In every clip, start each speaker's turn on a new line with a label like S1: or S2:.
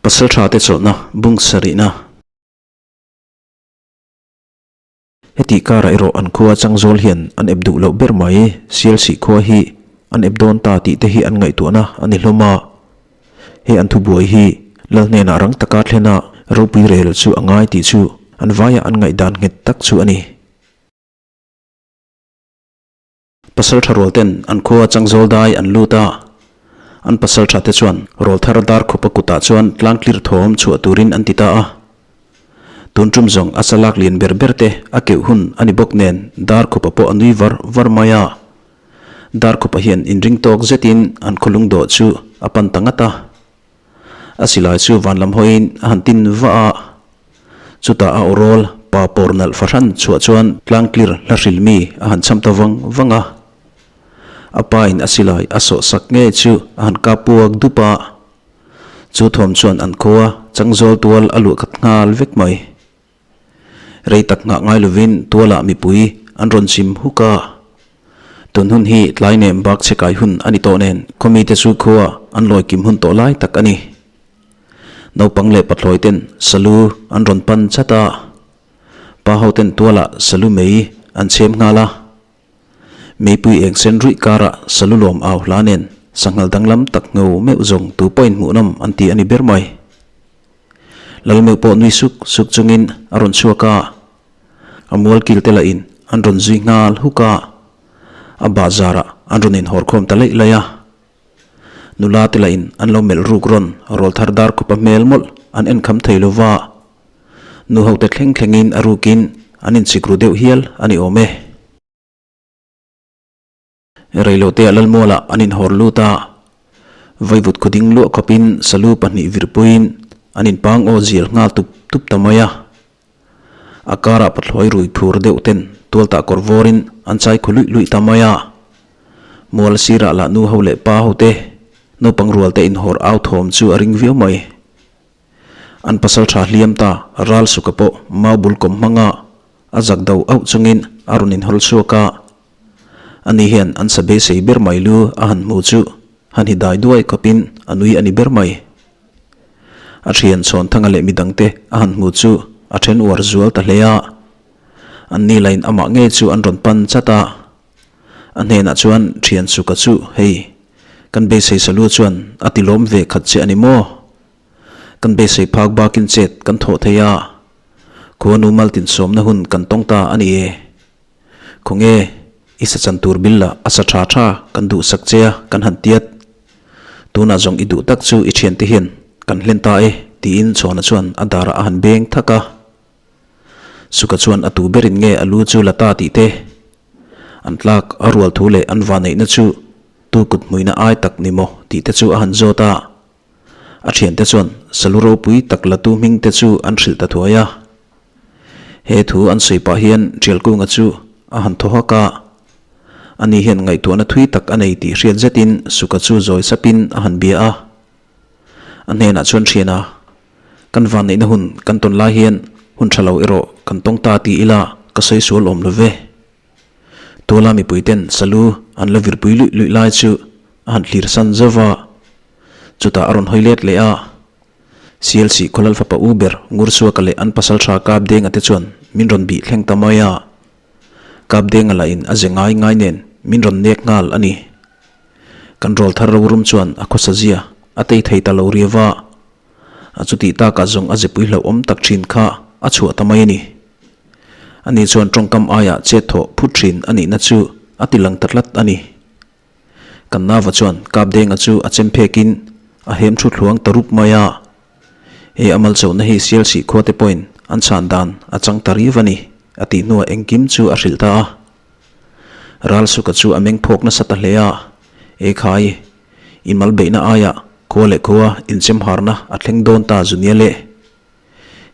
S1: Pasalṭha te chawlhna bung sarihna. Heti karah erawh an khua Changzawl hian an ep duh loh ber mai, Sialsih khua hi an ep dawn ta tih te hi an ngaihtuahna a ni hlawm a. He an thubuai hi Lal hnenah rang taka thlena ropui rel chu a ngai tih chu an vaiah an ngaihdan nghet tak chu a ni. Pasalṭha rualten an khua Changzawl dai an lut a, an pasalṭha te chuan rawlthar dar khupa kutah chuan tlang tlir thawm chhuah turin an ti ta a. Tun tum zawng a chalak lian ber ber te a keuh hun a ni bawk nen dar khupa pawh a nui var var mai a. Dar khupa hian inring tawk zetin an khawlung dawh chu a pan ta ngat a. A silai chu van lam hawiin a han tin vah a, chutah a awrawl pa pawr nalh fahran chhuah chuan tlang clear hla hril mi a han cham ta vang vang a. A pa in a silai a sawh sak ngei chu a han kap puak dup a, chu thawm chuan an khua changzawl tual a luah khat nghal vek mai. Rei tak nghah ngai lovin tualah mipui an rawn chim huk a. Tun hun hi tlai nem bak che kai hun a ni tawh nen khawmite chu khua an lawi kim hun tawh lai tak a ni. Naupang leh pathlawi ten salu an rawn pan chat a, pa ho ten tualah salu mei an chhem nghal a. Meipui eng sen ruih karah salu lawm au hla nen sanghal danglam tak ngho meuh zawng tu pawhin hmuhnawm an ti a ni ber mai. Lalmeuh pawh nui suk suk chungin a rawn chhuak a, a mual kil te lahin an rawn zui nghal huk a, a bahzarah an rawn inhawr khawm ta laih laih a. Nula te lahin an lo melh ruk rawn rawl thar dar khupa hmel mawlh an en kham thei lo va, nu ho te thleng thlengin a rukin an inchik ru deuh hial a ni awm e. Reilote-ah Lalmualah an inhawr lut a, vaivut khawding luah khawpin salu pahnih virpuiin an inpang aw zial nghal tup tup ta mai a. A karah pathlawi rui phur deuh ten tualtah kawr vawrin an chai khu luih luih ta mai a. Mual sirah lah nu ho leh pa ho te, naupang rual te inhawr au thawm chu a ring viau mai. An pasal tha hliam ta ral suka pawh mau bul kawm hmanga a zak do auh chungin a rawn inhawl chhuak a. Ani hian an sa beisei ber mai lu a han hmu chu han hi dai duai khawpin a nui a ni ber mai. A thian chhawn thanga leh midangte a han hmu chu a then uar zual ta hle a. An ni lain amah ngei chu an rawn pan chat a. A hnenah chuan thian suka chu hei kan beisei sa lu chuan a ti lawm ve khat che a ni maw? Kan beisei phak bakin chet kan thawh thei a, khuanu maltin sawmna hun kan tawng ta a ni e. Khawnge, i sa chan tur bil lah a sa tha tha kan duh sak che a kan han tiat. Tunah zawng i duh tak chu i thiante hian kan hlen ta e tiin Chhawna chuan a darah a han beng thak a. Suka chuan a tu berin nge a lu chu la ta tih te, an tlak a rual thu leh an vaneihna chu tu kut hmuina ai tak ni maw tih te chu a han zawt a. A thiante chuan salu ropui tak latu hming te chu an hrilh ta thuai a. He thu an sawi pah hian Ṭialkunga chu a han thaw hak a. Ani hian ngaihtuahna thui tak a nei tih hriat zetin Suka chu zawi sapin a han bia a. A hnenah chuan ṭhian a, Kan vanneihna hun kan tawn lai hian hun ṭha lo erawh kan tawng ta ti ila ka sawi sual awm lo ve. Tuala mipuiten salu an la virpui luih luih lai chu a han thlir san zauh va, chutah a rawn hawi let leh a. CLC Khawlal fapa u ber Ngursuaka leh an pasal tha Kapdenga te chuan min rawn bih thleng ta mai a. Kapdenga lahin a ze ngai ngai nen min rawn nek nghal a ni. Kan rawl thar rorum chuan a khawsa zia a tei thei ta lo riau va, a chutih takah zawng a zepui hlauhawm tak thin kha a chhuah ta mai a ni. Ani chuan tawngkam aiah chet thawh phut thin a nihna chu a ti lang ta tlat a ni. Kan nava chuan Kapdenga chu a chem phekin a hem thu thluang ta rup mai a. He a malchona hi Sialsih khuate pawhin an chhan dan a chang ta riau a ni, a tih hnuah engkim chu a hrilh ta a. Ralsuka chu a meng phawk nasa ta hle a, Ekhai, i mal beihna aiah khua leh khua inchem harna a thleng dawn ta Zunia le.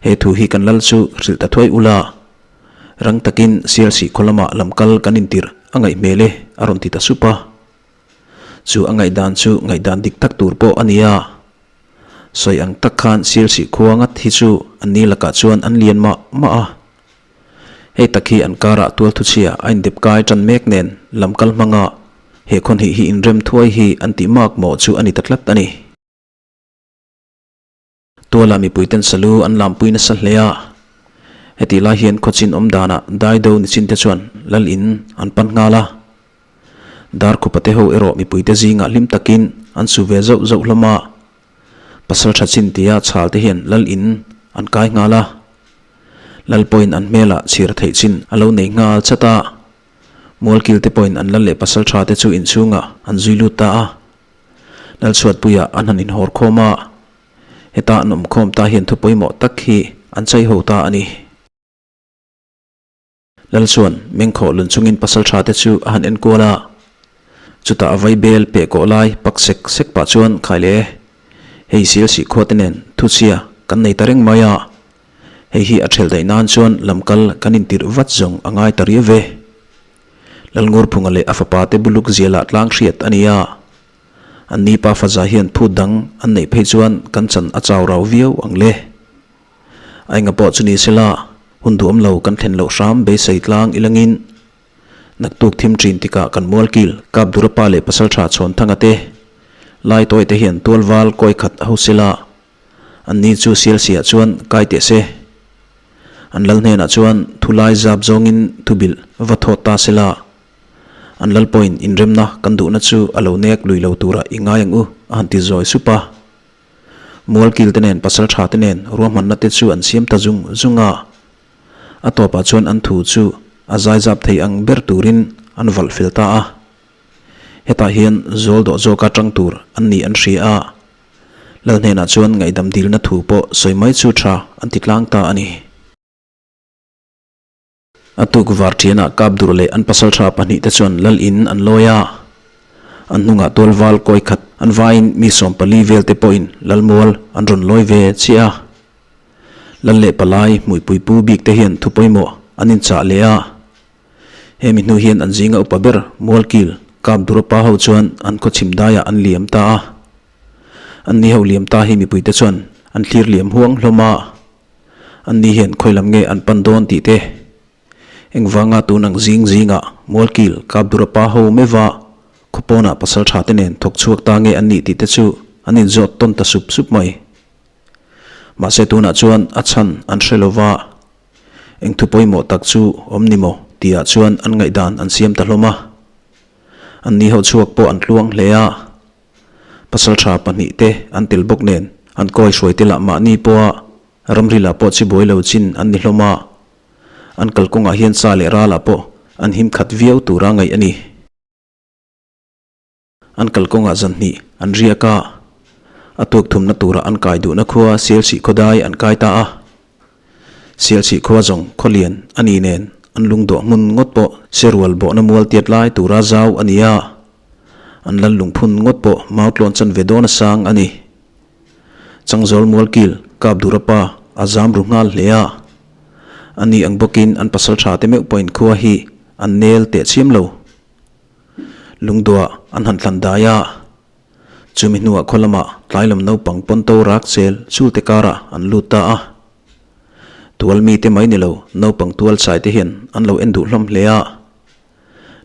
S1: He thu hi kan lal chu hrilh ta thuai ula, rang takin Sialsih khaw lamah lamkal kan intirh a ngaih hmel e, a rawn ti ta sup a. Chu a ngaihdan chu ngaihdan dik tak tur pawh a ni a. Sawi ang tak khan Sialsih khua ngat hi chu an ni lakah chuan an lian mah mah a. Hei tak hi an karah tualthuchhia a indep kai tan mek nen lamkal hmanga he khawnhnih hi inrem thuai hi an tih mak mawh chu a ni ta tlat a ni. Tuala mipuiten salu an lampui nasa hle a. Hetih lai hian khawchin awm danah Daido nichin te chuan lal in an pan nghal a. Darkhupa te ho erawh mipuite zingah hlim takin an su ve zauh zauh hlawm a. Pasal tha chin tia chhal te hian lal in an kai nghal a. Lal pawhin an hmelah chhir theih chin a lo nei nghal chat a. Mualkil te pawhin an lal leh pasal tha te chu inchhungah an zui lut ta a. Lalchhuatpuiah an han inhawr khawm a. Heta an awm khawm ta hian thu pawimawh tak hi an chei ho ta a ni. Lal chuan mengkhawh lun chungin pasal tha te chu a han enkual a. Chutah a vai bel peh kawh lai pak sek sek pah chuan khai le, hei Sialsih khua te nen thu chhia kan nei ta reng mai a, hei hi a ṭhel daih nan chuan lamkal kan intirh vat zawng a ngai ta riau ve. Lalngurphunga leh a fapa te buluk zialah tlang hriat a ni a. An ni pa faza hian phut dang an neih phei chuan kan chan a chau rau viau ang le. A enga pawh chu ni sela, hun duhawm lo kan thlen loh hram beisei tlang ilangin naktuk thim ṭin tikah kan mualkil kap Durapa leh Pasalṭha Chhawnthanga te lai tawi te hian tualval kawi khat a ho sela, an ni chu Sialsiah chuan kai teh se. An lal hnenah chuan thulai zap zawngin thubilh va thawt ta sela. An lal pawhin inremna kan duhna chu a lo nek lui lo turah i ngai ang u, a han ti zawi sup a. Mualkil te nen pasal tha te nen ruahmanna te chu an siam ta zung zung a. A tawpah chuan an thu chu a zaizap thei ang ber turin an valh fel ta a. Hetah hian zawl dawh zawka tang tur an nih an hria a. Lal hnenah chuan ngaihdam dilna thu pawh sawi mai chu tha an ti tlang ta a ni. A tuk var ṭhianah Kapdur leh an pasalṭha pahnihte chuan lal in an lawi a. An hnungah tualval kawi khat an vaiin mi 14 velte pawhin lalmual an rawn lawi ve chiah a. Lal leh palai hmuipui pu bikte hian thu pawimawh an inchah leh a. Hemi hnu hian an zinga upa ber Mualkil Kapdura pa ho chuan an khawchhim daiah an liam ta a. An ni ho liam ta hi mipuite chuan an thlir liam huang hlawm a. An ni hian khawi lam nge an pan dawn tih te, engvanga tun ang zing zingah Mualkil Kapdura pa ho meuha khawpawnah pasal tha te nen thawk chhuak ta nge an nih tih te chu an inzawt tawn ta sup sup mai. Mahse tunah chuan a chhan an hre lova, eng thu pawimawh tak chu awm ni maw tihah chuan an ngaihdan an siam ta hlawm a. An ni ho chhuak pawh an tluang hle a. Pasal tha pahnihte an tel bawk nen an kawi hruai te lah mahni pawha ramri lah pawh chi buai lo chin an ni hlawm a, an kalkawngah hian sa leh ralah pawh an him khat viau tura ngaih a ni. An kalkawngah zan hnih an riak a, a tuak thumna tura an kai duhna khua Sialsih khawdai an kai ta a. Sialsih khua zawng khawlian a ni nen an lungdawh hmun ngawt pawh serual bawhna mual tiat lai tura zau a ni a. An lal lungphun ngawt pawh mau tlawn chan ve dawn a sang a ni. Changzawl Mualkil kap dura pa a zam ru nghal hle a. A ni ang bawkin an pasal tha te meuh pawhin khua hi an nel teh chiam lo. Lungduah an han thlan dai a. Chumi hnuah khaw lamah tlailam naupang pawnto rak chel chul te karah an lut ta a. Tual mite mai ni lo naupang tual chai te hian an lo en duh hlawm hle a.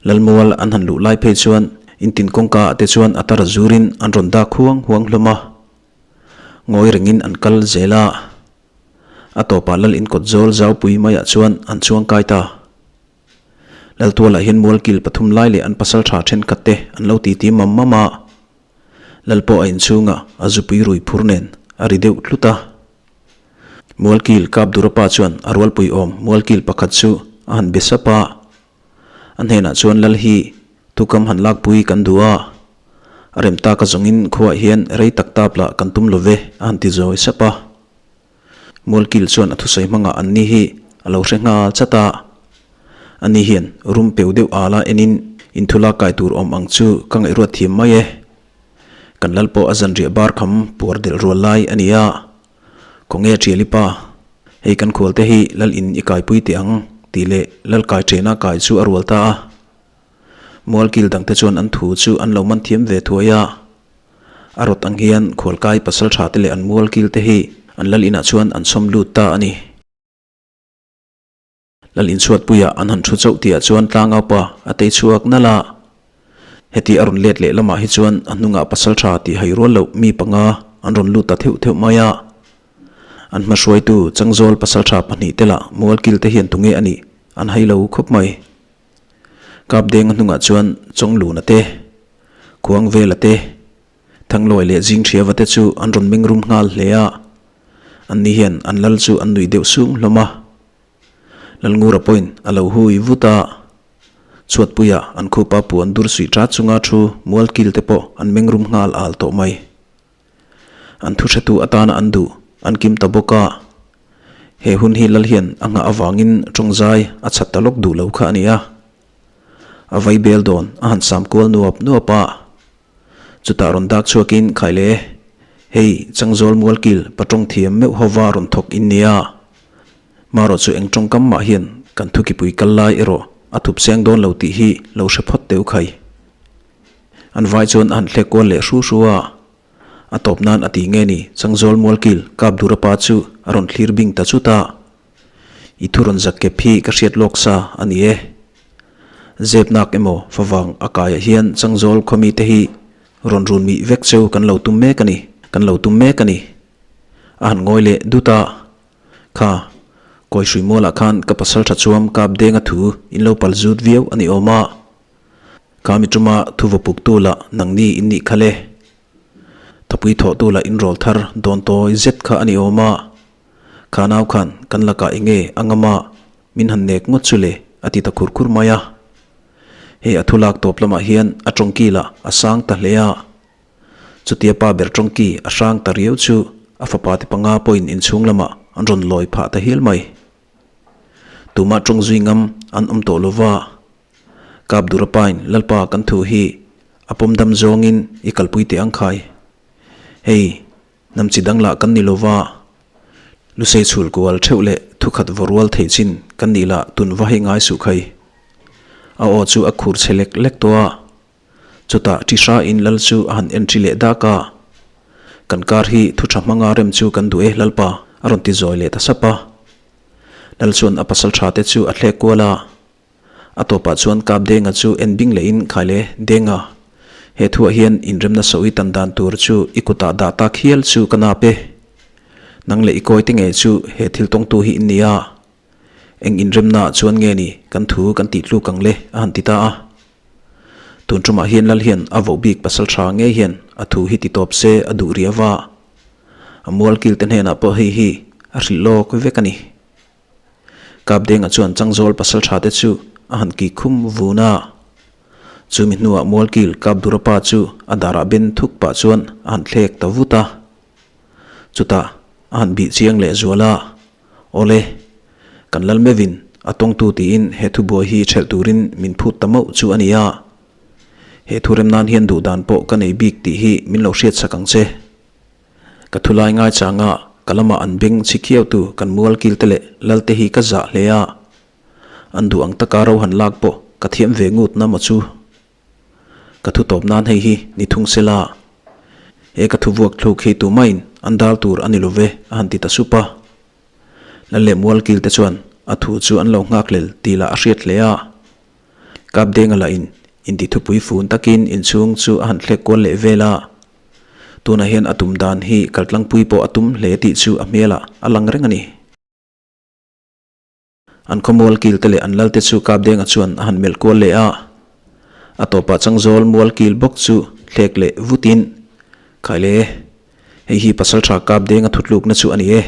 S1: Lalmual an han luh lai phei chuan intin kawngka ah te chuan a tar zurin an rawn dak huang huang hlawm a. Ngawi rengin an kal zel a. A tawpah lal inkawt zawl zaupui maiah chuan an chuang kai ta. Laltualah hian mualkil pathum lai leh an pasal tha thenkhat te an lo titi mam mam a. Lal pawh a inchhungah a zupui rui phur nen a ri deuh tlut a. Mualkil kap Durapa chuan a rualpui awm mualkil pakhat chu a han be sap a. A hnenah chuan lal hi thukam han lakpui kan duh a, a rem tak a zawngin khuaah hian rei tak tap lah kan tum lo ve a han ti zawi sap a. Mualkil chuan a thusawi hmangah an ni hi a lo hre nghal chat a. Ani hian rum peu deuh ala enin inthula kai tur awm ang chu ka ngaihruat thiam mai e. Kan lal pawh a zanriah bar kham puar delh rual lai a ni a. Khawnge Ṭiali pa, hei kan khualte hi lal in i kaipui teh ang tih leh lal kai ṭena kai chu a rual ta a. Mualkil dangte chuan an thu chu an lo man thiam ve thuai a. A rawt ang hian khualkai pasal ṭha te leh an mualkil te hi an lal inah chuan an sawm lut ta a ni. Lal inchhuatpuiah an han thu chauh tihah chuan tlangaupa a tei chhuak nalh a. Heti a rawn let leh lamah hi chuan a hnungah pasal tha tih hai rual loh mi panga an rawn lut ta theuh theuh mai a. An hmahruaitu Changzawl pasaltha pahnihte lah mualkil te hian tunge a nih an hai lo khawp mai. Kapdenga hnungah chuan Chawngluna te, Khuangvela te, Thanglawi leh Zingthriava te chu an rawn meng rum nghal hle a. Anni hian an lal chu an nuih deuh sung hlawm a. Lalngura pawhin a lo hui vut a. Chhuatpuia an khupa puan dur suih ṭat chunga thu mualkil te pawh an meng rum nghal al tawh mai. An thuhretu atana an duh an kim ta bawk a. He hun hi lal hian a nghah avangin tawngzai a chhat ta lawk duh lo kha a ni a. A vai bel dawn a han sam kual nuap nuap a. Chutah rawn dak chhuakin Khaile, hei Changzawl Mualkil pa tawng thiam meuh hova rawn thawk in nia. Marawh chu eng tawngkam mah hian kan thukipui kal lai erawh a thup seng dawn lo tih hi lo hre phawt teu khai. An vai chuan a han thlek kual leh hru hru a, a tawp nan a ti nge ni Changzawl Mualkil kap dura pa chu a rawn thlir bing ta chut a, I thu rawn zak kep hi ka hriat lawk sa a ni e. Zep nak emaw favang a kaiah hian Changzawl khawmi te hi rawn run mih vek cheu kan lo tum mek a ni, kan lo tum mek a ni. A han ngawi leh dut a, Kha, kawi hrui mualah khan ka pasal tha chuam kap denga thu in lo pal zut viau a ni awm a. Kha mi tuma thu va puk tu lah nangni in nih kha le. Thapui thawh tu lah in rawl thar dawn tawi zet kha a ni awm a. Kha nau khan kan lakah eng nge a ngam a, min han nek ngawt chu le a ti ta khur khur mai a. Hei a thu lak tawp lamah hian a tawngki lah a sang ta hle a. Chutia pa ber tawngki a hrang ta riau chu a fapa te panga pawhin inchhung lamah an rawn lawi phah ta hial mai. Tumah tawng zui ngam an awm tawh lova. Kap Durapain Lalpa kan thu hi a pawm dam zawngin i kalpui teh ang khai. Hei, hnam chi dang lah kan ni lova, Lusei chhul kual theuh leh thukhat vaw rual thei chin kan nih lah tun va hei ngai suh khai. A aw chu a khur chhe lek lek tawh a. Chutah Tihra in Lal chu a han en thi leh dak a. Kan kar hi thu tha hmanga rem chu kan duh e Lalpa a rawn ti zawi leh ta sap a. Lal chuan a pasal tha te chu a thlek kual a. A tawpah chuan Kap Denga chu en bing lehin Khaile, Denga, he thuah hian inremna sawi tan dan tur chu i kutah dah tak hial chu ka nap e. Nang leh i kawite ngei chu he thil tawngtu hi in ni a. Eng inremnaah chuan nge ni kan thu kan tih tluk ang le a han ti ta a. Tun tumah hian Lal hian a voh bik pasal tha ngei hian a thu hi ti tawp se a duh riau a. A mualkilte hnenah pawh hei hi a hrilh lawk vek a ni. Kapdenga chuan Changzawl pasal tha te chu a han ki khum vun a. Chumi hnuah Mualkil Kapdurapa chu a darah ben thuk pah chuan a han thlek ta vut a. Chutah a han bih chiang leh zual a, Awle, kan lal mevin a tawngtu tiin he thubuai hi ṭhelh turin min phut ta mauh chu a ni a. He thu rem nan hian duhdan pawh ka nei bik tih hi min lo hriatsak ang che. Ka thulai ngaichanga ka lamah an beng chhi khiautu kan mual kilte leh lalte hi ka zah hle a, an duh ang taka ro han lak pawh ka thiam ve ngut na maw chu. Ka thu tawp nan hei hi ni thung se la, he ka thu vuak thluk hi tumahin an dal tur a ni lo ve a han ti ta sup a. Lal leh mual kilte chuan a thu chu an lo nghakhlel tih lah a hriat hle a. Kapdenga lah in inti thupui fun takin inchhung chu a han thlek kual leh vel a. Tunah hian a tum dan hi kaltlangpui pawh a tum hle tih chu a hmelah a lang reng a ni. An khawmual kil te leh an lal te chu Kapdenga chuan a han melh kual leh a. A tawpah Changzawl mual kil bawk chu thlek leh vutin, Khaile, hei hi Pasaltha Kapdenga thutlukna chu a ni e.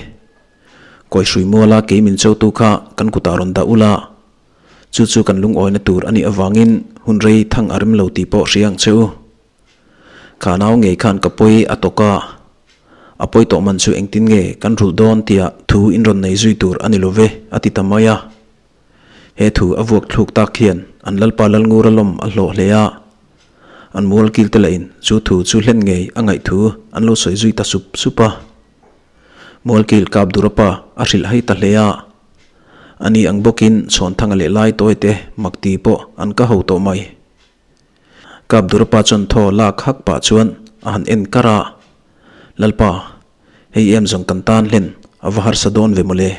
S1: Kawihrui muala kei min chotu kha kan kutah rawn dah ula, chu chu kan lungawina tur a nih avangin hun rei thang a rem lo tih pawh hria ang che u. Kha nau ngei khan ka pawi a tawk a, a pawi tawh man chu engtin nge kan rulh dawn tia thu in rawn nei zui tur a ni lo ve, a ti ta mai a. He thu a vuak thluk tak hian an Lalpa Lalngura lawm a hlawh hle a, an mual kil te lahin chu thu chu hlen ngei a ngaih thu an lo sawi zui ta sup sup a. Mualkil kap Durapa a hrilh hai ta hle a, ani ang bawkin Chhawnthanga leh Laitawi te makti pawh an ka ho tawh mai. Kap Durapa chuan thaw lak hak pah chuan a han en kar a, Lalpa, hei em zawng kan tan hlen a va harsa dawn ve mawle.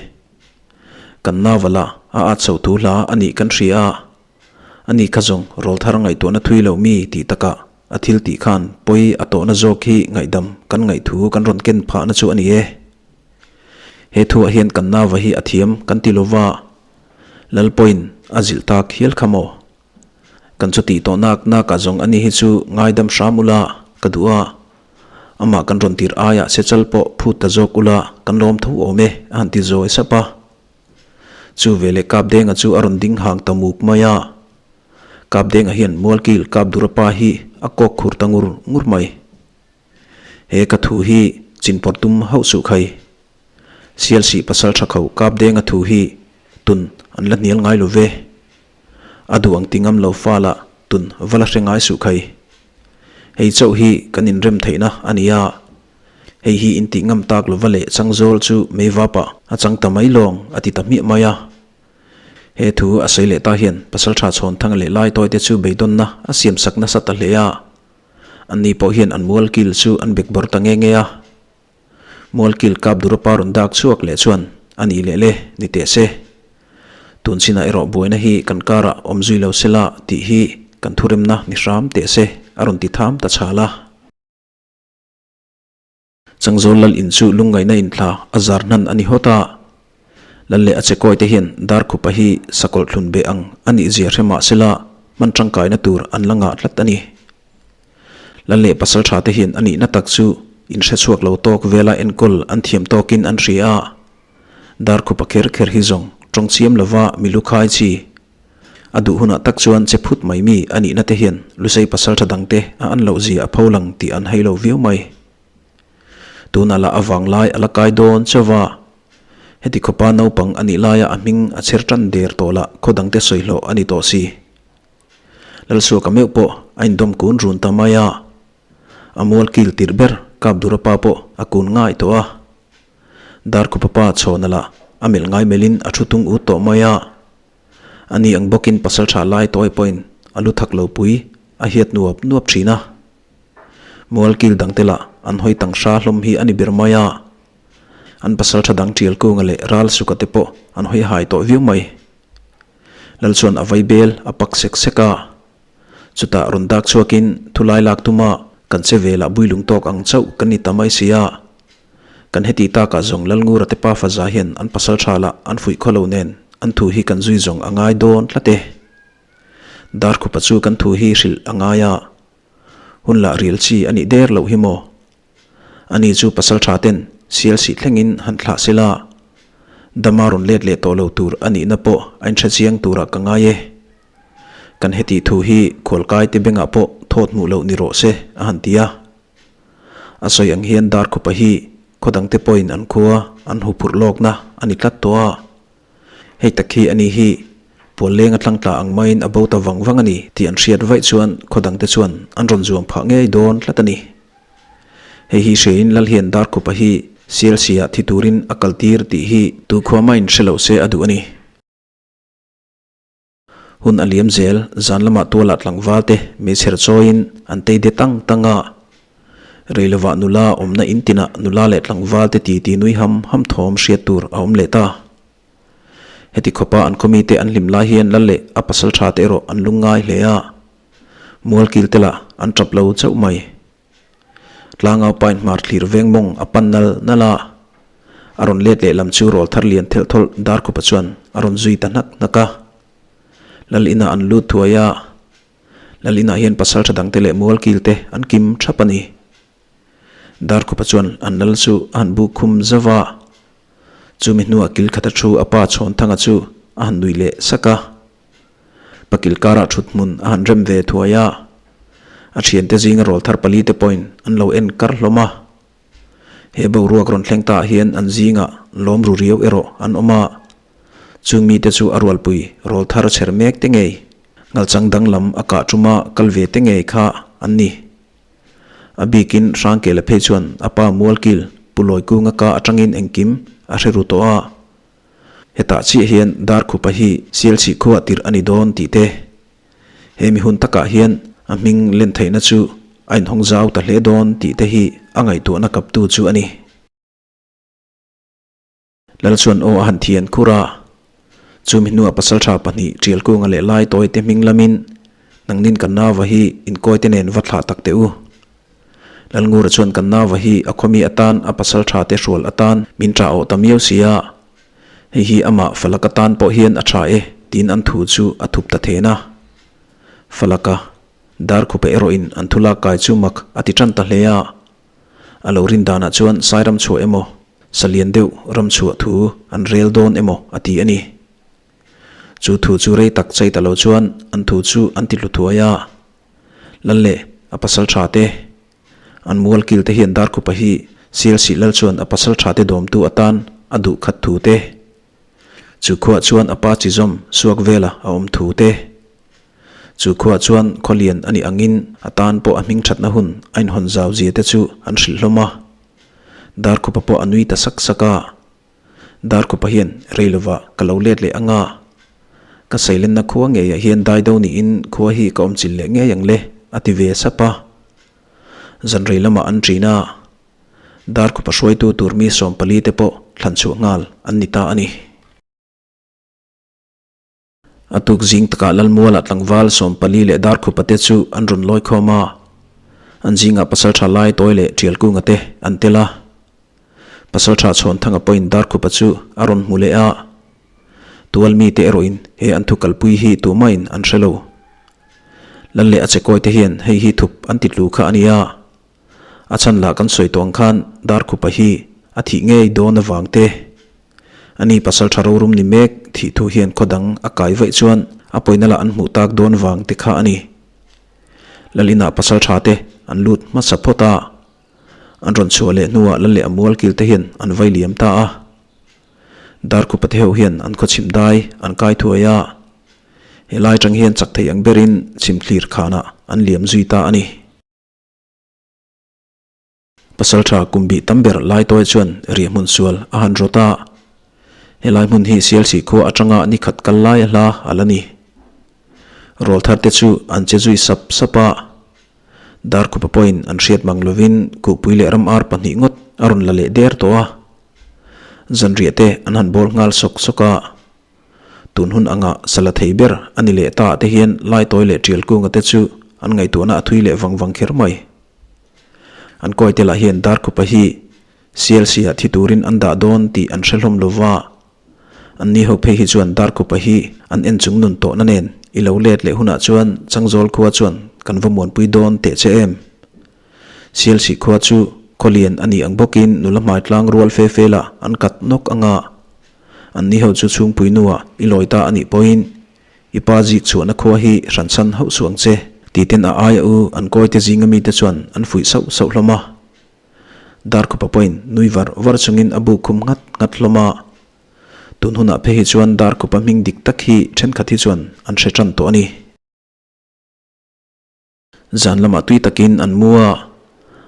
S1: Kan navala a at chho thu hla a nih kan hria a, ani kha zawng rawl thar ngaihtuahna thui lo mi tih takah a thil tih khan pawi a tawhna zawk hi ngaihdam kan ngaihthu kan rawn ken phahna chu a ni e. He thuah hian kan nauva hi a thiam kan ti lova, Lal pawhin a zilh tak hial kha maw? Kan chutih tawh nak nakah zawng ani hi chu ngaidam hram ula ka duh a, amah kan rawn tir aiah sechal pawh phut ta zawk ula kan lawm tho awm e a han ti zawi sap a. Chu veleh Kapdenga chu a rawn ding hang ta muk mai a. Kapdenga hian Mualkil Kapdurapa hi a kawk khur ta ngur ngur mai. He ka thu hi chinpawrh tum hauh suh khai. Sialsih pasal tha kho Kapdenga thu hi tun an la hnial ngai lo ve. A duh ang ti ngam lo fa lah tun va la hre ngai suh khai. Hei chauh hi kan inrem theihna a ni a. Hei hi in tih ngam tak lova leh changzawl chu meivapah a chang ta mai lawng a ti ta hmiah mai a. He thu a sawi leh ta hian Pasaltha Chhawnthanga leh Laitawite chu beidawnna a siamsak nasa ta hle a. Anni pawh hian an mualkil chu an bekbawr ta nge nge a. Mualkil kap Durapa rawn dak chhuak leh chuan a nih leh le ni teh se. Tun chinah erawh buaina hi kan karah awm zui lo sela tih hi kan thuremna ni hram teh se a rawn ti tham ta chhal a. Changzawl lal in chu lungngaihna inthla a zar hnan a ni hawt a. Lal leh a chekawi te hian Darkhupa hi sakawlh thlun beh ang a nih zia hre mah sela hman tangkaina tur an la ngah tlat a ni. Lal leh pasal tha te hian a nihna tak chu in hre chhuak lo tawk vela enkawl an thiam tawkin an hria a. Darkhupa kher kher hi zawng tawng chiam lova milu khai chi A duh hunah tak chuan che phut mai mi a nihna te hian Lusei pasaltha dangte a an loh zia a pho lang tih an hei lo viau mai. Tunah lah a vang lai a la kai dawn chauh a, heti khawpa naupang a nih laia a hming a chher tan der tawh lah khaw dangte sawi hlawh a ni tawh si. Lalsuaka meuh pawh a indawm kun run ta mai a, a mual kil tirh ber kap Durapa pawh a kun ngai tawh a. Darkhupa pa chhawna lah a melh ngai melhin a thu tung ut tawh mai a. A ni ang bawkin pasal tha lai tawi pawhin a lu thak lo pui a hiat nuap nuap thin a. Mual kil dangte lah an hawi tang hra hlawm hi a ni ber mai a. An pasal tha dang tial kunga leh ral suka te pawh an hawi hai tawh viau mai. Lal chuan a vai bel a pak sek sek a. Chutah rawn dak chhuakin thulai lak tuma kan che velah builung tawk ang chauh kan ni ta mai si a. Kan heti takah zawng Lalngura te pa faza hian an pasal tha lah an fuih khaw lo nen an thu hi kan zui zawng a ngai dawn tlat e. Darkhupa chu kan thu hi hrilh a ngai a, hun lah ril chi a nih der loh hi maw? Ani chu pasal tha ten sial sih thlengin han thlah sela, dama rawn let leh tawh lo tur a nihna pawh a inhre chiang turah ka ngai e. Kan heti thu hi khualkai te bengah pawh thawt hmuh loh ni rawh se a han ti a. A sawi ang hian Darkhupa hi khaw dangte pawhin an khua an hu phurh lawkna a ni tlat tawh a. Hei tak hi a ni hi pual leng a tlangtla ang maiin a bo ta vang vang a ni tih an hriat vaih chuan khaw dangte chuan an rawn zuam phah ngei dawn tlat a ni. Hei hi hriain Lal hian Darkhupa hi Sialsia thi turin a kaltir tih hi tu khua maiin hre lo se a duh a ni. Hun a liam zel, zan lamah tualah tlangval te meichher chawiin an tei de tang tang a. Rei lovah nula awmna in tinah nula leh tlangval te titi nui ham ham thawm hriat tur a awm leh ta. Heti khawpa an khawmi te an hlim lai hian lal leh a pasal tha te erawh an lungngai hle a. Mualkil te lah an tap lo chauh mai. Tlangau pain hmar thlir veng mawng a pan nal nal a, a rawn let leh lam chu rawl thar lian thelh thawlh Darkhupa chuan a rawn zui ta hnak hnak a. Lal inah an lut thuai a, Lal inah hian pasal tha dangte leh mualkil te an kim thap a ni. Darkhupa chuan an lal chu a han buk khum zauh a, chumi hnuah kil khata thu a pa Chhawnthanga chu a han nui leh sak a. Pakil karah thut hmun a han rem ve thuai a, a thiante zinga rawl thar palite pawhin an lo en kar hlawm a. He boruak rawn thleng taah hian an zingah lawm ru riau erawh an awm a, chung mite chu a rualpui rawl thar chher mek te ngei, ngalchang danglam a kah tuma kal ve te ngei kha an ni. A bikin Hrangkela phei chuan a pa Mualkil Pu Lawikunga ka atangin engkim a hre ru tawh a. Hetah chiah hian Darkhupa hi Sialchih khuah tirh a ni dawn tih te, he mi hun takah hian a hming len theihna chu a inhawng zau ta hle dawn tih te hi a ngaihtuahna kaptu chu a ni. Lal chuan aw a han thian khur a, chumi hnuah pasaltha pahnih Tialkunga leh Laitawi te hming lamin nangnin kan nauva hi inkawi te nen va thlah tak teh u. Lalngura chuan kan nauva hi a khawmi atan a pasal tha te hrual atan min tah awh ta miau si a, hei hi amah Falak atan pawh hian a tha e tiin an thu chu a thup ta then a. Falaka Darkhupa erawhin an thu lak kai chu mak a ti tan ta hle a. A lo rin danah chuan sai ram chhuah emaw, sa lian deuh ram chhuah thu an rel dawn emaw a ti a ni. Chu thu chu rei tak chei ta lo chuan an thu chu an ti hlu thuai a. Lal leh a pasal tha te, an mual kil te hian Darkhupa hi Sialsih lal chuan a pasal tha te dawmtu atan a duh khat thu te, chu khuah chuan a pa chi zawm suak vela a awm thu te, chu khuah chuan khawlian a nih angin a tan pawh a hming thatna hun a inhawn zau zia te chu an hrilh hlawm a. Darkhupa pawh a nui ta sak sak a. Darkhupa hian rei lovah ka lo let leh anga, ka seilenna khua ngeiah hian dai do niin khua hi ka awm chilh leh ngei ang le, a ti ve sap a. Zan rei lamah an ṭin a, Darkhupa hruaitu tur mi 14 te pawh thlan chhuah nghal an ni ta a ni. A tuk zing takah Lalmuala tlangval 14 leh Darkhupa te chu an rawn lawi khawm a, an zingah Pasalṭha Laitawi leh Ṭialkunga te an tel a. Pasalṭha Chhawnthanga pawhin Darkhupa chu a rawn hmu leh a, tual mite erawhin he an thu kalpui hi tumahin an hre lo. Lal leh a chekawi te hian hei hi thup an ti tlu kha a nia. A chhan lah kan sawi tawh ang khan Darkhupa hi a thih ngei dawn avang te. Ani pasal tha rorum ni mek thih thu hian khaw dang a kai vaih chuan a pawina lah an hmuh tak dawn vang te kha a ni. Lalina pasal tha te an lut hmasa phawt a, an rawn chhuah leh hnuah lal leh a mual kil te hian an vai liam ta a. Darkhupa te ho hian an khaw chhim dai an kai thuai a, helai tang hian chak thei ang berin chhim thlir khanah an liam zui ta a ni. Pasalṭha kum bih tam ber Laitawi chuan riahhmun sual a han rawt a, helai hmun hi Sialsih khua aṭanga ni khat kal lai a hla a la ni. Rawlthar te chu an che zui sap sap a, Darkhupa pawhin an hriat mang lovin Kuhpui leh ram ar pahnih ngawt a rawn la leh der tawh a, zanriah te an han bawl nghal sawk sawk a. Tun hun anga sala thei ber a ni leh ta te hian Laitawi leh Ṭialkunga te chu an ngaihtuahna a thui leh vang vang kher mai. An kawi te lah hian Darkhupa hi CLC ah thi turin an dah dawn tih an hre hlawm lova, an ni ho phei hi chuan Darkhupa hi an en chung nun tawhna nen i lo let leh hunah chuan Changzawl khua chuan kan va muanpui dawn teh che em? CLC khua chu khawlian a nih ang bawkin nula hmaitlang rual fe fe lah an kat nawk anga an ni ho chu chhungpui nuah i lawi ta a nih pawhin I pa zik chhuahna khua hi hransan hauh suh ang che, ti ten a aia u an kawite zinga mite chuan an fuih sauh sauh hlawm a. Darkhupa pawhin nui var var chungin a buk khum nghat nghat hlawm a. Tun hunah phei hi chuan Darkhupa hming dik tak hi thenkhat hi chuan an hre tan tawh a ni. Zan lamah tui takin an mu a,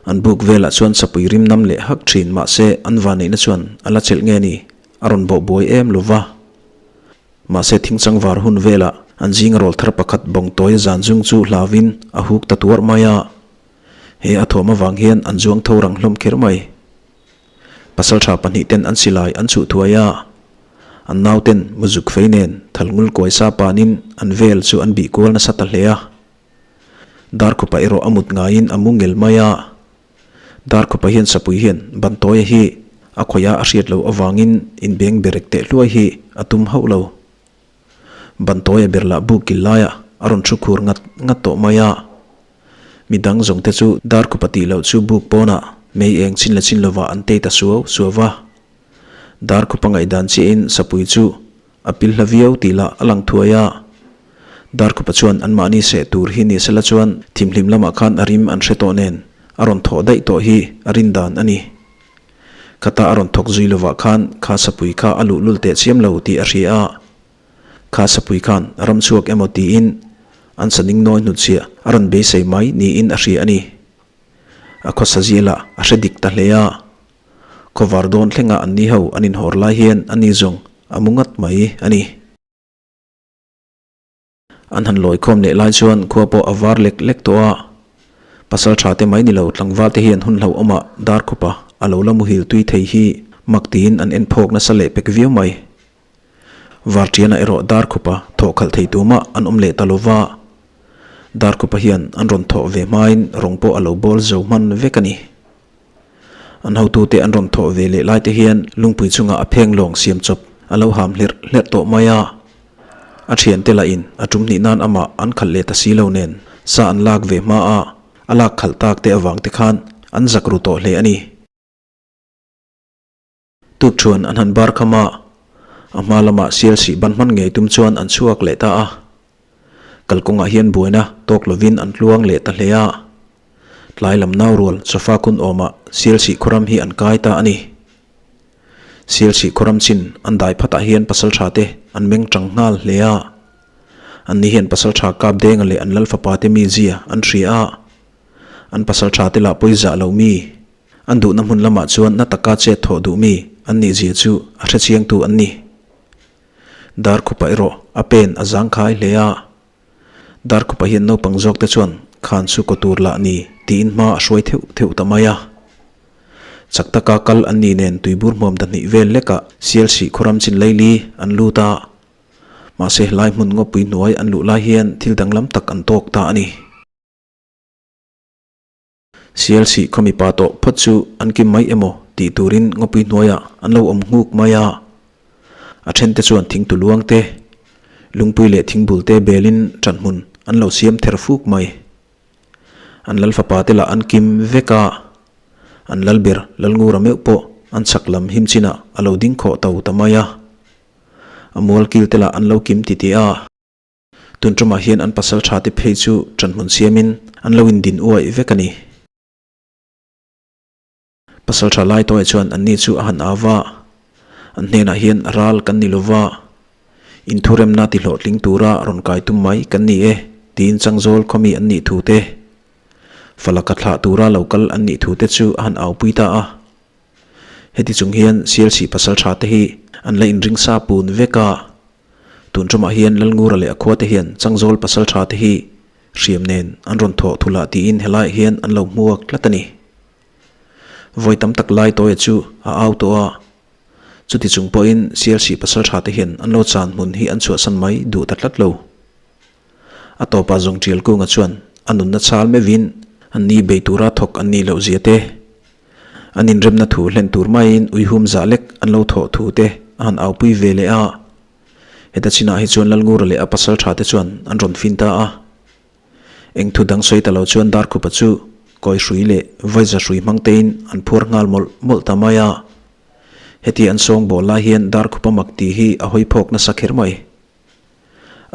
S1: an buk velah chuan sapui rim nam leh hak thin mahse an vaneihna chuan a la chelh nge ni a rawn bawh buai em lo va. Mahse thingchang var hun velah an zinga rawl thar pakhat bawng tawi zan zung chu hlauin a huk ta tuarh mai a, he a thuam avang hian an zuang tho rang hlawm kher mai. Pasaltha pahnih ten an silai an chhuh thuai a, an nauten muzuk fei nen thalngul kuai sa panin an vel chu an bih kual nasa ta hle a. Darkhupa erawh a mut ngaiin a mu ngel mai a. Darkhupa hian sapui hian Bantawia hi a khawih a a hriat loh avangin inbeng berek teh hluai hi a tum hauh lo. Bantawia ber lah buk kil laiah a rawn thu khur ngat ngat tawh mai a. Midang zawng te chu Darkhupa tih loh chu buk pawnah mei eng chin la chin lovah an tei ta suau suau va. Darkhupa ngaihdan chiahin sapui chu A pil hla viau tih lah a lang thuai a. Darkhupa chuan anmahni seh tur hi ni sela chuan thimhlim lamah khan a rim an hre tawh nen a rawn thawh daih tawh hi a rin dan a ni. Khata a rawn thawk zui lovah khan kha sapui kha a luhlul teh chiam lo tih a hria a. Kha sapui khan a ram chhuak emaw tiin an saning nawi hnutchhiah a rawn beisei mai niin a hria a ni. A khawsa zialah a hre dik ta hle a. Khawvar dawn thlengah an ni ho an inhawr lai hian a ni zawng a mu ngat mai a ni. An han lawi khawm leh lai chuan khua pawh a var lek lek tawh a, pasal tha te mai ni lo tlangval te hian hun hlauhawmah Darkhupa a lo la muhil tui thei hi mak tiin an en phawk nasa leh pek viau mai. Varṭiana erawh Darkhupa thawh khalh thei tumah an awm leh ta lo va. Darkhupa hian an rawn thawh ve hmain rawng pawh a lo bawl zo hman vek a ni. An hotute an rawn thawh ve leh laite hian lungpui chungah a pheng lawng siam chawp a lo ham hlerh hlerh tawh mai a. A thiante lahin a tum hnih nan amah an khalh leh ta si lo nen sa an lak ve hma a, a lak khalh tak te avang te khan an zak ru tawh hle a ni. Tuk chuan an han bar kham a, a hma lamah sial sih ban hman ngei tum chuan an chhuak leh ta a. Kalkawngah hian buaina tawk lovin an tluang leh ta hle a. Tlai lam nau rual sofa kun awmah sial sih khawram hi an kai ta a ni. Sial sih khawram chin an dai phatah hian pasal tha te an meng tang nghal hle a. An ni hian pasal tha kap denga leh an lal fapa te mi zia an hria a. An pasal tha te lah pawi zah lo mi. An duhna hmun lamah chuan na taka chet thawh duh mi an nih zia chu a hrechiangtu an ni. Darkhupa erawh a pen a zangkhai hle a. Darkhupa hian naupang zawk te chuan khan chu kaw tur lah ni tiin hma a hruai theuh theuh ta mai a. Chak taka kal an ni nen tuibur hmuam dahnih vel lekah Sialsih khawram chin leili an lut a. Mahse helai hmun ngawpui hnuai an luh lai hian thil danglam tak an tawk ta a ni. Sialsih khaw mipa tawh phawt chu an kim mai emaw tih turin ngawpui hnuaiah an lo awm nghuk mai a. A thente chuan thingtu luang te, lungpui leh thingbul te belin ṭanhmun an lo siam ther fuk mai. An lal fapa te lah an kim vek a, an lal ber Lalngura meuh pawh an chhak lam him chinah a lo ding khawh to ta mai a. A mual kil te lah an lo kim titih a. Tun ṭumah hian an pasal ṭha te phei chu ṭanhmun siamin an lo indin uaih vek a ni. Pasal ṭha lai tawhah chuan anni chu a han au va, An hnenah hian ral kan ni lo va, inthuremna ti hlawhtling tura rawn kai tum mai kan ni e, tiin Changzawl khawmi an nih thu te, Falaka thlah tura lo kal an nih thu te chu a han aupui ta a. Heti chung hian Sialsih pasal ṭha te hi an la inring sa pun vek a. Tun ṭumah hian Lalngura leh a khuate hian Changzawl pasal ṭha te hi hriam nen an rawn thawh thulh ah tiin helaiah hian an lo hmuak tlat a ni. Vawi tam tak lai tawia chu a au tawh a, chuti chung pawhin Sialsih pasal ṭha te hian an lo chan hmun hi an chhuahsan mai duh ta tlat lo. A tawpah zawng ṭial kunga chuan a nunna chal meuhin an ni bei tura thawk an nih loh zia te, An inremna thu hlen tur maiin uihum zah lek an lo thawh thu te a han aupui ve leh a. Heta chinah hi chuan Lalngura leh a pasal tha te chuan an rawn fin ta a. Eng thu dang sawi ta lo chuan Darkhupa chu kawi hrui leh vaiza hrui hmang tein an phuar nghal mawlh mawlh ta mai a. Heti an sawng bawl lai hian Darkhupa mak tih hi a hawi phawk nasa kher mai.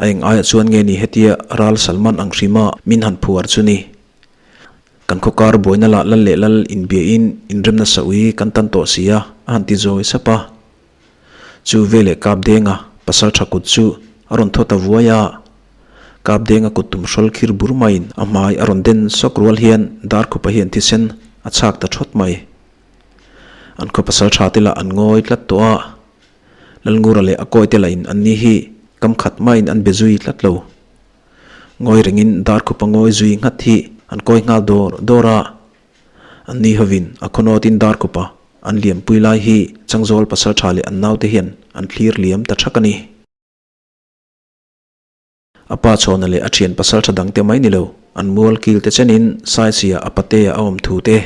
S1: A eng aiah chuan nge ni hetia ral Salman ang hrima min han phuar chu ni. Kan khawkar buaina lah lal leh lal inbiahin inremna saui kan tan tawh si a, a han ti zawi sap a. Chu veleh Kap Denga pasal tha kut chu a rawn thaw ta vuai a. Kap Denga kut tum hrawl khir bur maiin a hmai a rawn den sawk rual hian Darkhupa hian thisen a chhak ta thawt mai. An khaw pasal tha te lah an ngawi tlat tawh a. Lalngura leh a kawite lahin an ni hi kam khat maiin an be zui tlat lo. Ngawi rengin Darkhupa ngawi zui nghat hi an kawi nghal dawr dawr a. An ni hovin a khawnawtin Darkhupa an liampui lai hi Changzawl pasal tha leh an naute hian an thlir liam ta thak a ni. A pa chhawna leh a thian pasal tha dangte mai ni lo, an mual kil te chenin Saisia a patea a awm thu te.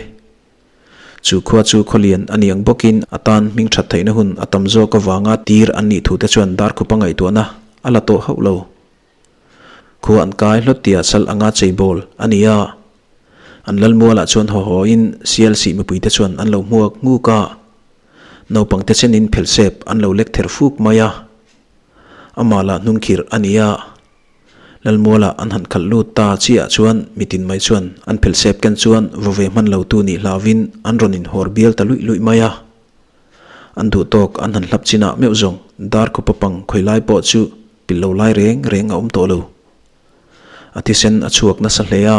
S1: Chu khua chu khawlian a ni ang bawkin a tan hming that theihna hun a tam zawk avanga tir an nih thu te chuan Darkhupa ngaihtuahna a la tawh hauh lo. Khua an kai hlawt tia sal anga cheibawl a ni a. An lalmualah chuan haw hawin Sialsih mipuite chuan an lo hmuak nguk a. Naupangte chenin phelsep an lo lek ther fuk mai a. Amah lah hnungkhirh a ni a, Lalmuala an han khalh lut ta chiah chuan mitin mai chuan an phelh sep ken chuan vaw ve hman lo tu nih hlauvin an rawn inhawr bial ta luih luih mai a. An duh tawk an han hlap chinah meuh zawng Darkhupa pang khawi lai pawh chu pilh lo lai reng reng a awm tawh lo. A thisen a chhuak nasa hle a,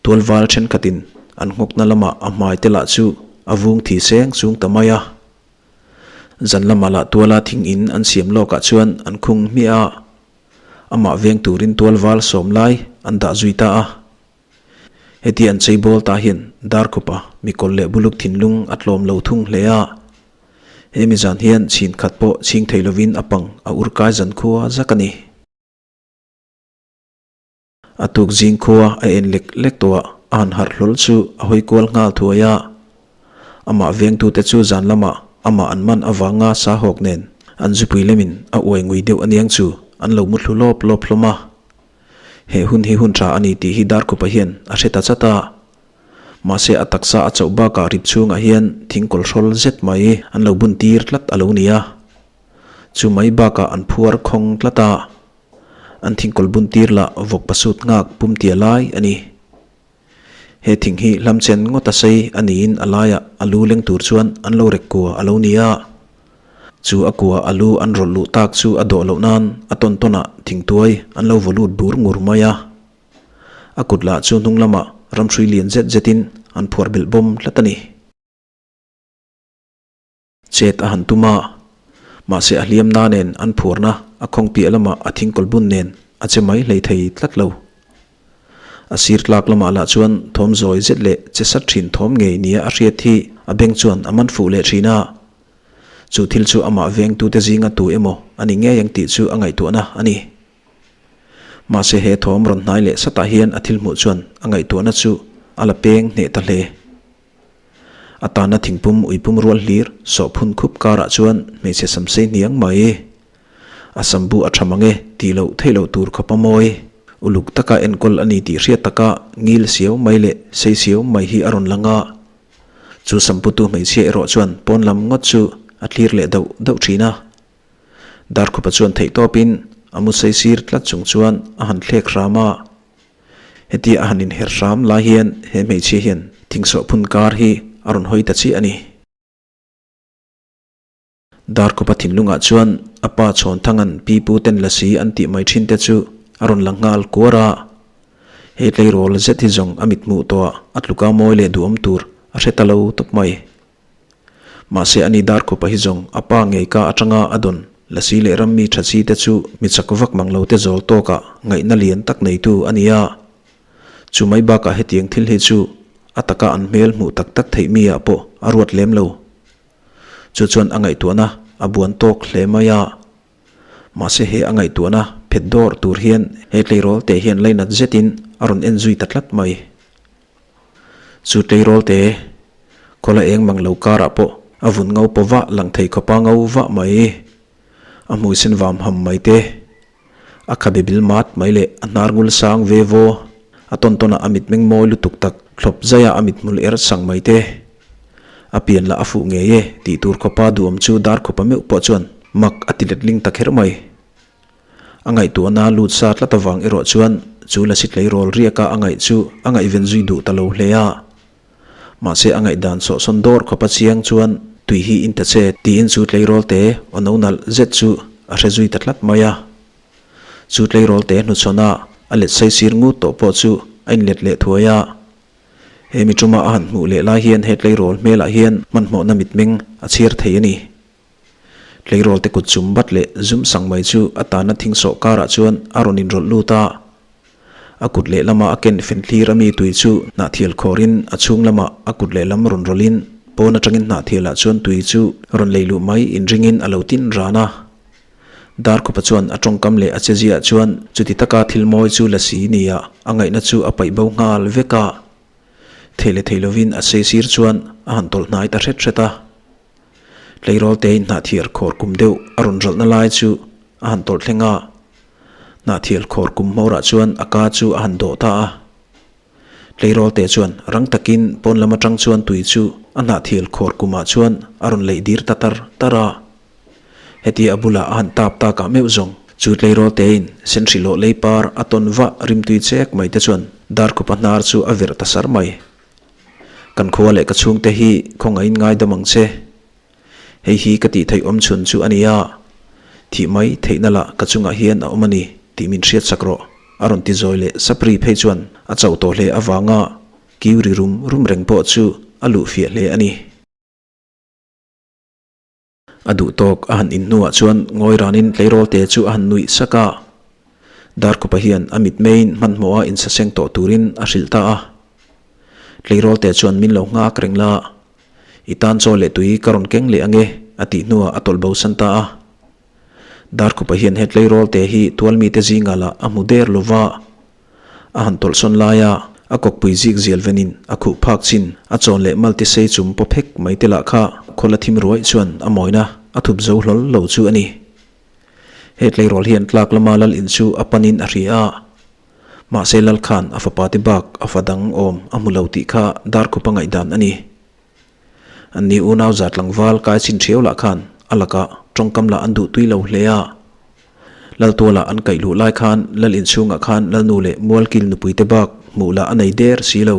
S1: tualval thenkhatin an nghawkna lamah a hmai te lah chu a vung thi seng sung ta mai a. Zan lamah lah tuala thing in an siam lawkah chuan an khung hmiah a, amah veng turin tual val sawm lai an dah zui ta a. Heti an chei bawl ta hian Darkhupa mikawlh leh buluk thinlung a tlawm lo thung hle a. Hemi zan hian chhin khat pawh chhing thei lovin a pang a ur kai zan khua zak a ni. A tuk zing khua a en lek lek tawh a, a han harh hlawl chu a hawi kual nghal thuai a. Amah vengtute chu zan lamah amah an man avanga sa hawk nen an zupui lemin a uai ngui deuh aniang chu an lo mu thlu lawp lawp hlawm a. He hun hi hun tha a ni tih hi Darkhupa hian a hre ta chat a. Mahse a taksa a chauh bakah rip chhungah hian thing kawlhrawl zet mai an lo bun tir tlat a lo ni a. Chu mai bakah an phuar khawng tlat a. An thingkawl bun tir lah vawk pasut nghak pum tia lai a ni. He thing hi hlam chen ngawt a sei a niin a laiah a lu leng tur chuan an lo rek kua a lo ni a. Chu a kua a lu an rawlh luh tak chu a dawh loh nan a tawn tawnah thingtuai an lo vaw lut bur ngur mai a. A kut lah chu hnung lamah ramhrui lian zet zetin an phuar belh bawm tlat a ni. Chet a han tum a, mahse a hliam na nen an phuarna a khawng piah lamah a thingkawl bun nen a che mai hlei thei tlat lo. A sir tlak lamah lah chuan thawm zawi zet leh che sat thin thawm ngei nia a hriat hi a beng chuan a man fuh leh thin a. Chu thil chu amah vengtute zinga tu emaw a ni ngei ang tih chu a ngaihtuahna a ni. Mahse he thawm rawn hnai leh satah hian a thil hmuh chuan a ngaihtuahna chu a la peng hneh ta hle. A tana thingpum uipum rual hlir sawh phun khup karah chuan hmeichhe samsei hniang mai. A sambu a tha mang e tih loh theih loh tur khawp a mawi. Uluk taka enkawl a ni tih hriat taka ngil siau mai leh sei siau mai hi a rawn lang a. Chu samputu hmeichhia erawh chuan pawn lam ngawt chu a thlir leh dauh dauh thin a. Darkhupa chuan theihtawpin a mu sei sir tlat chung chuan a han thlek hram a. Hetia a han inher hram lai hian he hmeichhia hian thingsawh phun kar hi a rawn hawi ta chiah a ni. Darkawpa thinlungah chuan a pa chhawn thangan pi pu ten lasi an tih mai thin te chu a rawn la nghal kuar a. He tleirawl zet hi zawng a mithmuh tawhah a tluka mawi leh duhawm tur a hre ta lo tawp mai. Mahse ani Darkhupa hi zawng a pa ngei ka atanga a dawn lasi leh rammi tha chi te chu mi chak vak mang lo te zawl tawkah ngaihna lian tak neitu a ni a. Chu mai bakah hetiang thil hi chu a taka an hmel hmuh tak tak theih mi ah pawh a ruat lem lo. Chu chuan a ngaihtuahna a buan tawk hle mai a. Mahse he a ngaihtuahna phet dawr tur hian he tleirawl te hian lainat zetin a rawn en zui ta tlat mai. Chu tleirawl te kawla eng mang lo karah pawh a vun ngo paw vah lang thei khawpa ngo vah mai. A hmui sen vam ham mai te, a khabe bil mat mai leh a hnar ngul sang ve vaw, a tawn tawnah a mitmeng mawi lutuk tak thlawp zaia a mithmul er sang mai te. A pian lah a fuh ngei e tih tur khawpa duhawm chu dar khawpa meuh pawh chuan mak a ti letling ta kher mai. A ngaihtuahna lut sa tlat avang erawh chuan chu lasi tleirawl riaka a ngaih chu a ngaihven zui duh ta lo hle a. Mahse a ngaihdan sawhsawn dawr khawpa chiang chuan tui hi in ta che tiin chu tleirawl te aw no nalh zet chu a hre zui ta tlat mai a. Chu tleirawl te hnuchhawn a a let sei sir ngut tawh pawh chu a inlet leh thuai a. He mi tuma a han hmuh leh lai hian he tleirawl hmelah hian hmanhmawhna mitmeng a chhiar thei a ni. Tleirawl te kut chum bat leh zum sang mai chu a tana thing sawh karah chuan a rawn inrawlh lut a. A kut lehlama a ken fen thlir ami tui chu hnahthial khawrin a chhung lamah a kut lehlam rawn rawlhin pawn atangin hnahthialah chuan tui chu rawn lei luh mai inringin a lo tin ran a. Darkhupa chuan a tawngkam leh a cheziah chuan chuti taka thil mawi chu la si nia a ngaihna chu a paih bo nghal vek a. Thei leh thei lovin a seisir chuan a han tawlh hnai ta hret hret a. Tleirawl te in hnahthial khawr kum deuh a rawn rawlhna lai chu a han tawlh thleng a. Hnahthial khawr kum hmawrah chuan a ka chu a han dawh ta a. Tleirawl te chuan rang takin pawn lam atang chuan tui chu a hnahthial khawr kumah chuan a rawn leih dir ta tar tar a. Hetia a bulah a han tap takah meuh zawng chu tleirawl te in senhrilawh lei par a tawn vah rimtui chek mai te chuan darkhupa hnar chu a verh ta sar mai. Kan khua leh ka chhungte hi khawngaihin ngaidam ang che. Hei hi ka tih theih awm chhun chu a nia. Thih mai theihna lah ka chungah hian a awm a ni tih min hriat sak rawh, a rawn ti zawi leh sapri phei chuan a chauh tawh hle avanga kiu ri rum rum reng pawh chu a luh fiah hle a ni. A duh tawk a han in hnuah chuan ngawi ranin tleirawlte chu a han nuih sak a. Darkhupa hian a mitmeiin hmanhmawha insaseng tawh turin a hrilh ta a. Tleirawlte chuan min lo nghak reng la, i tan chaw leh tui ka rawn keng leh ange a tih hnuah a tawlh bosan ta a. Darkhupa hian he tleirawlte hi tualmite zingah lah a hmu der lo va. A han tawlh sawn laia a kawkpui zik zial venin a khuh phak chin a chawn leh mal tisei chum paw phek mai te lah kha khawla thim ruaih chuan a mawina a thup zo hlawl lo chu a ni. He tleirawl hian tlak lama lal in chu a panin a hria a, mahse lal khan a fapa te bak a fa dang awm a hmu lo tih kha Darkhupa ngaihdan a ni. An ni unau za tlangval kai chin ṭhiau lah khan a lakah ṭawngkam lah an duh tui lo hle a. Laltualah an kaih luh lai khan lal inchhungah khan Lalnu leh Mualkil nupuite bak hmuh lah a nei der si lo.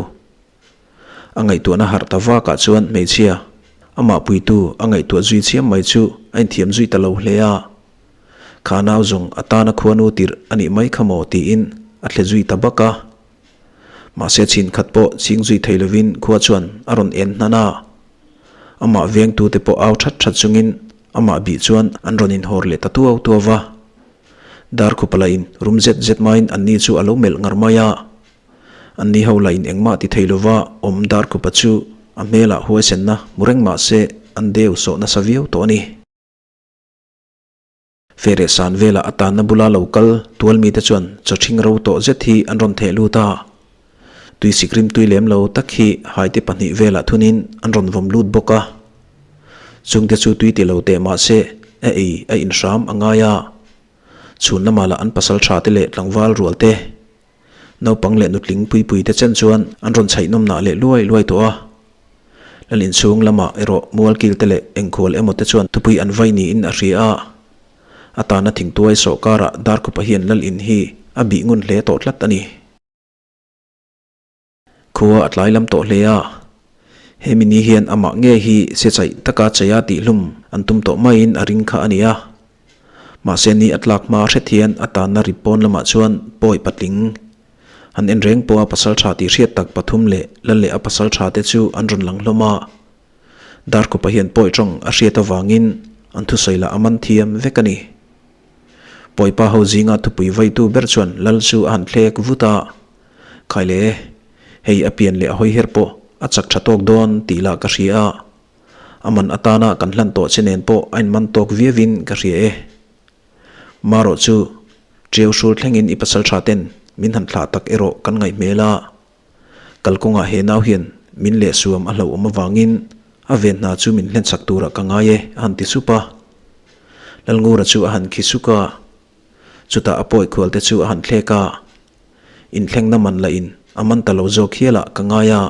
S1: A ngaihtuahna harh ta vakah chuan hmeichhia, amah puitu a ngaihtuah zui chiam mai chu a inthiam zui ta lo hle a. Kha nau zawng a tana khuanu tirh a nih mai kha maw tiin a thle zui ta bak a. Mahse chhin khat pawh ching zui thei lovin khua chuan a rawn en hnan a. Amah vengtute pawh au that that chungin amah bih chuan an rawn inhawr leh ta tuau tuau va. Darkhupa lahin rum zet zet maiin anni chu a lo melh ngar mai a. Anni ho lahin engmah ti thei lova awm Darkhupa chu a hmelah huaisenna hmu reng mahse an deu sawh nasa viau tawh a ni. Fere san velah a tanna bula lo kal tual mite chuan chaw ṭhing ro tawh zet hi an rawn theh lut a. Tui sikrim tui lem lo tak hi haite pahnih velah thunin an rawn vawm lut bawk a. Chungte chu tui ti lo teh mah se a ei a inhram a ngai a. Chhun lamah lah an pasal tha te leh tlangval rual te, naupang leh nutling pui pui te chen chuan an rawn chhaih nawmnah leh luai luai tawh a. Lal inchhung lamah erawh mualkil te leh engkhual emaw te chuan thupui an vai niin a hria a. A tana thingtuai sawhkarah Darkhupa hian lal in hi a bih ngun hle tawh tlat a ni. Khua a tlai lam tawh hle a, hemi ni hian amah nge hi se chaih taka cheia tihhlum an tum tawh maiin a ring kha a ni a. Mahse ni a tlak hma hret hian a tanna rip pawn lamah chuan pawi patling han en reng pawha pasal tha tih hriat tak pathum leh lal leh a pasal tha te chu an rawn lang hlawm a. Darkhupa hian pawi tawng a hriat avangin an thusawi lah a man thiam vek a ni. Pawipa ho zinga thupui vaitu ber chuan lal chu a han thlek vut a. Khai le, hei a pian leh a hawi her pawh a chak tha tawk dawn tih lah ka hria a, a man atana kan hlan tawh che nen pawh a inman tawk viauin ka hria e. Marawh chu, Ṭiau hrul thlengin i pasal tha ten min han thlah tak erawh kan ngaih hmel a, kalkawngah he nau hian min leh suam a hlauhawm avangin a ven hna chu min hlenchak turah ka ngai e a han ti sup a. Lalngura chu a han khi suk a, chutah a pawi khual te chu a han thlek a. Inthlengna man lah in a man ta lo zawk hial ah ka ngai a,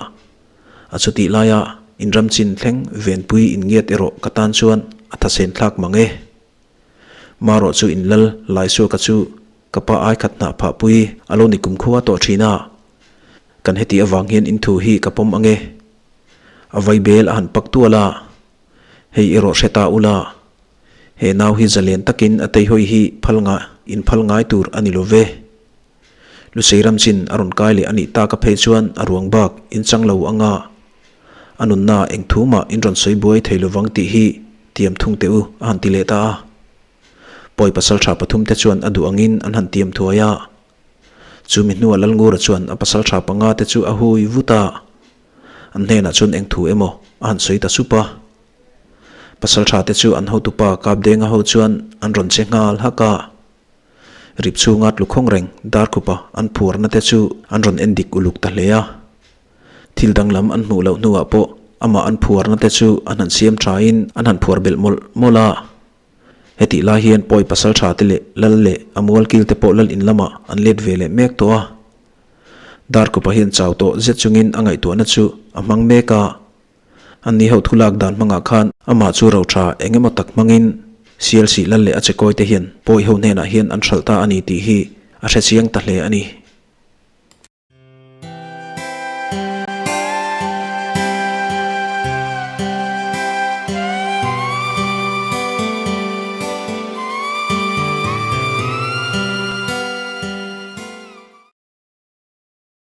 S1: a chutih lai a inram chin thleng venpui in ngiat erawh ka tan chuan a thasen thlak mang e. Marawh chu in lal Laisuaka chu ka pa ai khat hnah phah pui a lo ni kumkhua tawh thin a, kan heti avang hian in thu hi ka pawm ang e. A vaibel a han pak tual a, hei erawh hre ta ula, He nau hi zalen takin a teihawi hi phal nga in phal ngai tur a ni lo ve. Lusei ram chin a rawn kai leh a nih tak a phei chuan a ruang bak in chang lo anga a nunna eng thu mah in rawn sawi buai thei lovang tih hi tiam thung teh u a han ti leh ta a. Pawi pasal tha pathum te chuan a duh angin an han tiam thuai a. Chu mi hnua Lalngura chuan a pasal tha panga te chu a hui vut a. An hnenah chuan eng thu emaw a han sawi ta sup a. Pasal tha te chu an hotupa Kapdenga ho chuan an rawn che nghal hak a. Rip chhunga tlukhawng reng Darkhupa an phuarna te chu an rawn en dik uluk ta hle a. Thil danglam an hmuh loh hnuah pawh amah an phuarna te chu an han siam thain an han phuar belh mawlh mawlh a. Hetih lai hian pawi pasal tha te leh lal leh a mualkil te pawh lal in lamah an let ve leh mek tawh a. Darkhupa hian chau tawh zet chungin a ngaihtuahna chu a hmang mek a. An ni ho thu lak dan hmangah khan amah chu ro tha eng emaw tak hmangin sial sih lal leh a chekawi te hian pawi ho hnenah hian an hralh ta a ni tih hi a hre chiang ta hle a ni.